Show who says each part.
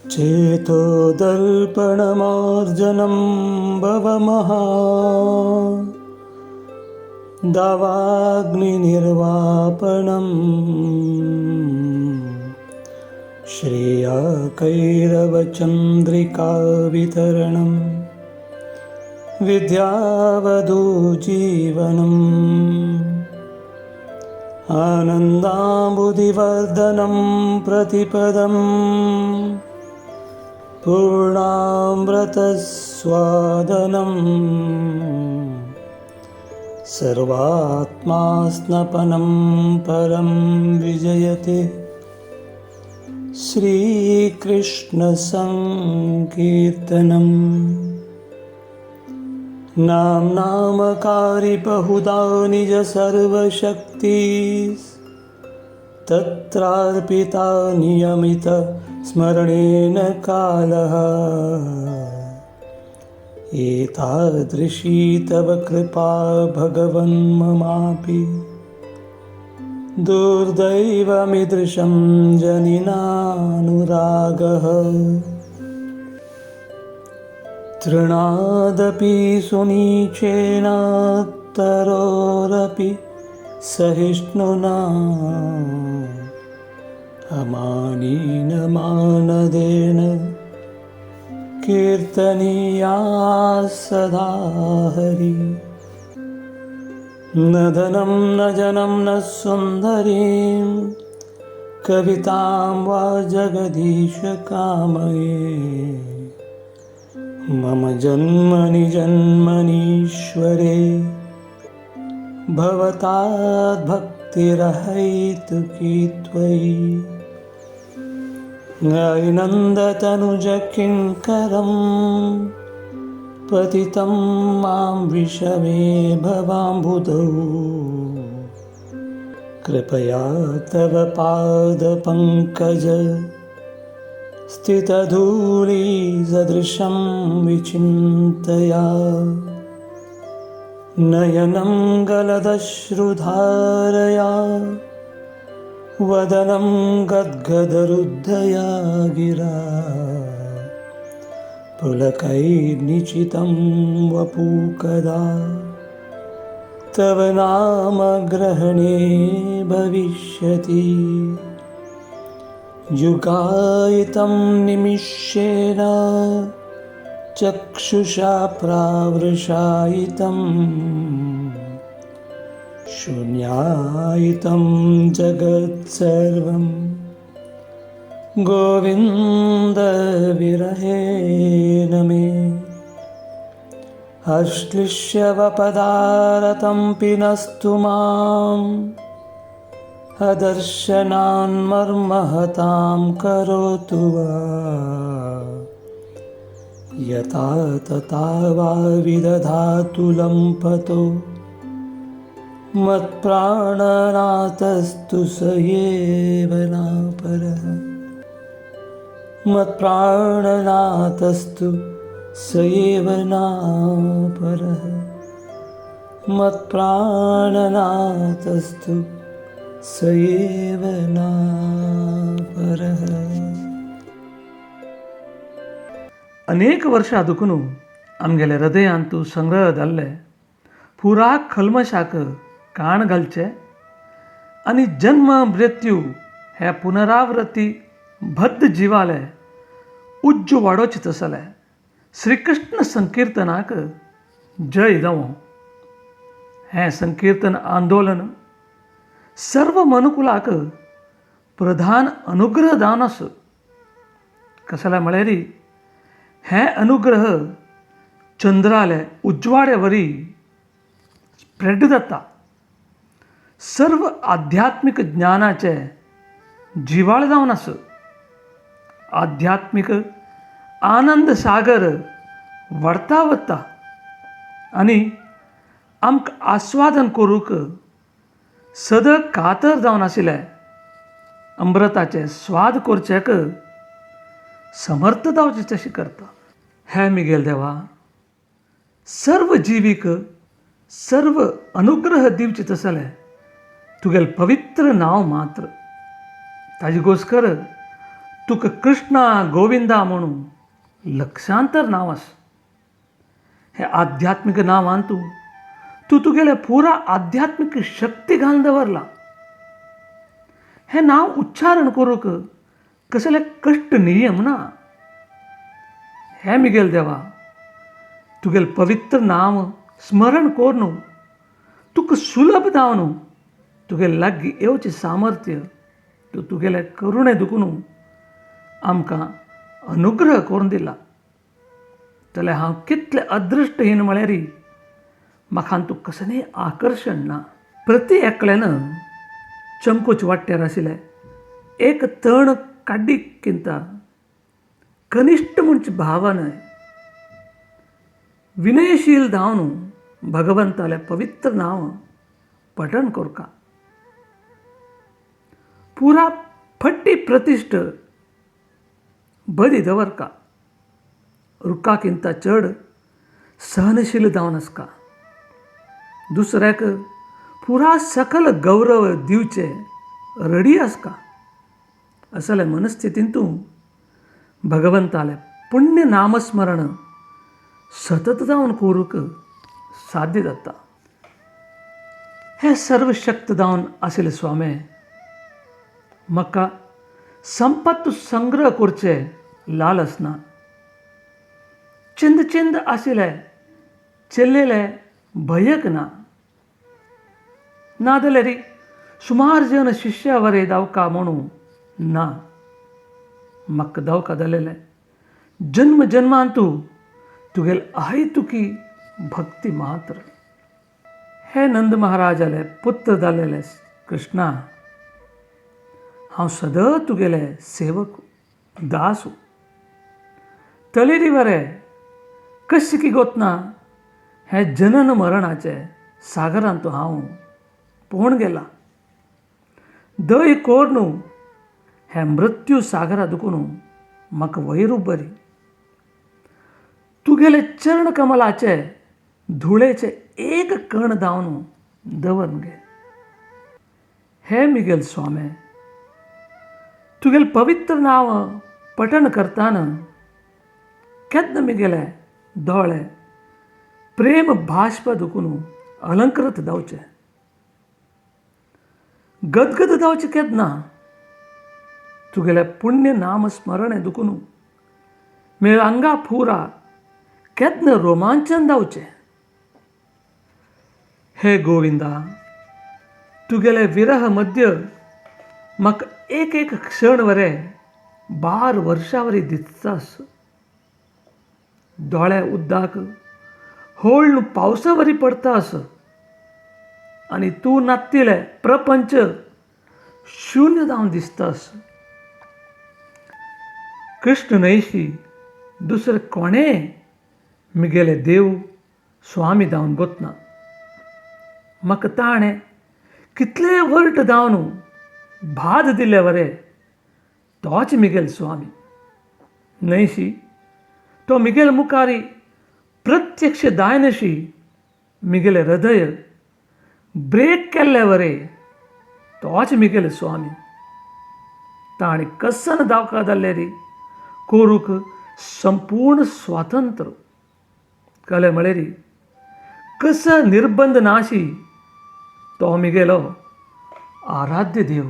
Speaker 1: चेतोदर्पणमार्जनं भवमहा दावाग्निनिर्वापणम् श्रेयाकैरवचन्द्रिकावितरणं विद्यावधूजीवनम् आनन्दाम्बुधिवर्धनं प्रतिपदम् पूर्णामृतस्वादनं सर्वात्मास्नपनं परं विजयते श्रीकृष्णसङ्कीर्तनम्. नाम्नामकारि बहुधा निज सर्वशक्ति तत्रार्पिता नियमित स्मरणेन कालः एतादृशी तव कृपा भगवन् ममापि दुर्दैवमीदृशं जनिनानुरागः. तृणादपि सुनीचेन तरोरपि सहिष्णुना अमानीन मानदेन कीर्तनीया सदा हरि. न धनं न जनं न सुन्दरीं कवितां वा जगदीश कामये. मम जन्मनि जन्मनीश्वरे भवताद् भक्तिरहैतुकी त्वयि. नन्दतनुजकिङ्करं पतितं मां विषमे भवाम्बुधौ कृपया तव पादपङ्कज स्थितधूलिसदृशं विचिन्तया. नयनं गलदश्रुधारया वदनं गद्गदरुद्धया गिरा पुलकैर्निचितं वपु कदा तव नामग्रहणे भविष्यति. युगायितं निमिषेण चक्षुषा प्रावृषायितं शून्यायितं जगत्सर्वं गोविन्द विरहेण मे. अश्लिष्यवपदारतं पिनस्तु मां अदर्शनान्मर्महतां करोतु वा. यथा तथा वा विदधातु लम्पतो मत्प्राणनाथस्तु स एव नापरः. मत्प्राणनाथस्तु स एव नापरः. मत्प्राणनाथस्तु स एव नापरः.
Speaker 2: अनेक वर्षां दुखून आमगेले हृदयांतु संग्रह जाल्ले पुरा कल्मशाक काण घालचे आनी जन्म मृत्यू हे पुनरावृत्ती बद्ध जिवाले उज्ज वाडोवचें तसले श्रीकृष्ण संकिर्तनाक जय जावं. हें संकिर्तन आंदोलन सर्व मनुकुलाक प्रधान अनुग्रह जावन आसा. कसले म्हळ्यार हें अनुग्रह चंद्राले उजवाडे वरी स्प्रेड जाता. सर्व आध्यात्मीक ज्ञानाचे जिवाळ जावन आसा. आध्यात्मीक आनंद सागर वाडता वता आनी आमकां आस्वादन करूंक सदां कातर जावन आशिल्ले अमृताचे स्वाद करचेक समर्थ जावचें तशें करता. हे मिगेल देवा, सर्व जिवीक सर्व अनुग्रह दिवचे तसले तुगेल पवित्र नांव मात्र ताजे गोस्कर तुका कृष्णा गोविंदा म्हणून लक्षांतर नांव आसा. हे आध्यात्मीक नांवान तूं तूं तुगेले पुरा आध्यात्मीक शक्ती घालून दवरला. हें नांव उच्चारण करूंक कसले कश्ट नियम ना. हे मिगेल देवा, तुगेल पवित्र नांव स्मरण करून तुका सुलभ जावन तुगेले लागीं येवचें सामर्थ्य तूं तुगेले करुणे दुखून आमकां अनुग्रह करून दिला. जाल्यार हांव कितलें अदृश्टहीन म्हळ्यार म्हाका तूं कसलेंय आकर्शण ना. प्रती एकल्यान चमकोच वाट्यार आशिल्लें एक तण काडीक किंता कनिश्ट म्हणची भावना विनयशील जावन भगवंतालें पवित्र नांव पठण करका. पुरा फट्टी प्रतिश्ठ बरी दवरका. रुखाकिंता चड सहनशील जावन आसका. दुसऱ्याक पुरा सकल गौरव दिवचे रडी आसका. असले मनस्थितींत तूं भगवंतालें पुण्य नामस्मरण सतत जावन करूंक साध्य जाता. हे सर्वशक्त जावन आशिल्ले स्वामी, म्हाका संपत्त संग्रह करचे लालस ना. चिंद चिंद आशिल्ले चेल्लेले भयक ना. ना जाल्यार सुमार जन शिष्या वरे दावका म्हणून ना. म्हाका दावका जालेले जन्म जन्मान तूं तुगेल अहेतुकी भक्ती मात्र. हे नंद महाराजाले पुत्र जालेले कृष्णा, हांव सदां तुगेले सेवक दास. तलेरी वरे कशी की गोतना हे जनन मरणाचे सागरांत हांव पोवन गेला. दय कोर न्हू हे मृत्यू सागरा दुखून म्हाका वयर बरी. तुगेले चरण कमलाचे धुळेचे एक कण दावन दवर गे. हे मिगेल स्वामे, तुगेल पवित्र नांव पठण करताना केन्ना मिगेले दोळे प्रेम भाष्प दुखून अलंकृत जावचे, गदगद जावचे केन्ना तुगेले पुण्य नाम स्मरण दुखून मेळ आंगा फुरा केन्ना रोमांचन जावचे. हे गोविंदा, तुगेले विरह मध्य म्हाका एक एक क्षण वरे 12 वर्षां वरी दिसतास. दोळे उद्दाक होळ्ळ पावसा वरी पडतास आनी तूं नात्तिले प्रपंच शून्य जावन दिसतास. कृष्ण न्हयशी दुसरे कोणे मिगेले देव स्वामी जावन गोतना. म्हाका ताणें कितले वर्ट जावन भाद दिले वरे तोच मिगेल स्वामी न्हयशी. तो मिगेल मुखारी प्रत्यक्ष दायनशी मिगेले हृदय ब्रेक केल्ले वरे तोच मिगेल स्वामी. ताणें कसन दावका जाल्ले री कोरूक संपूर्ण स्वातंत्र्य कले म्हळेरी कस निर्बंध नाशी तो मिगेलो आराध्य देव.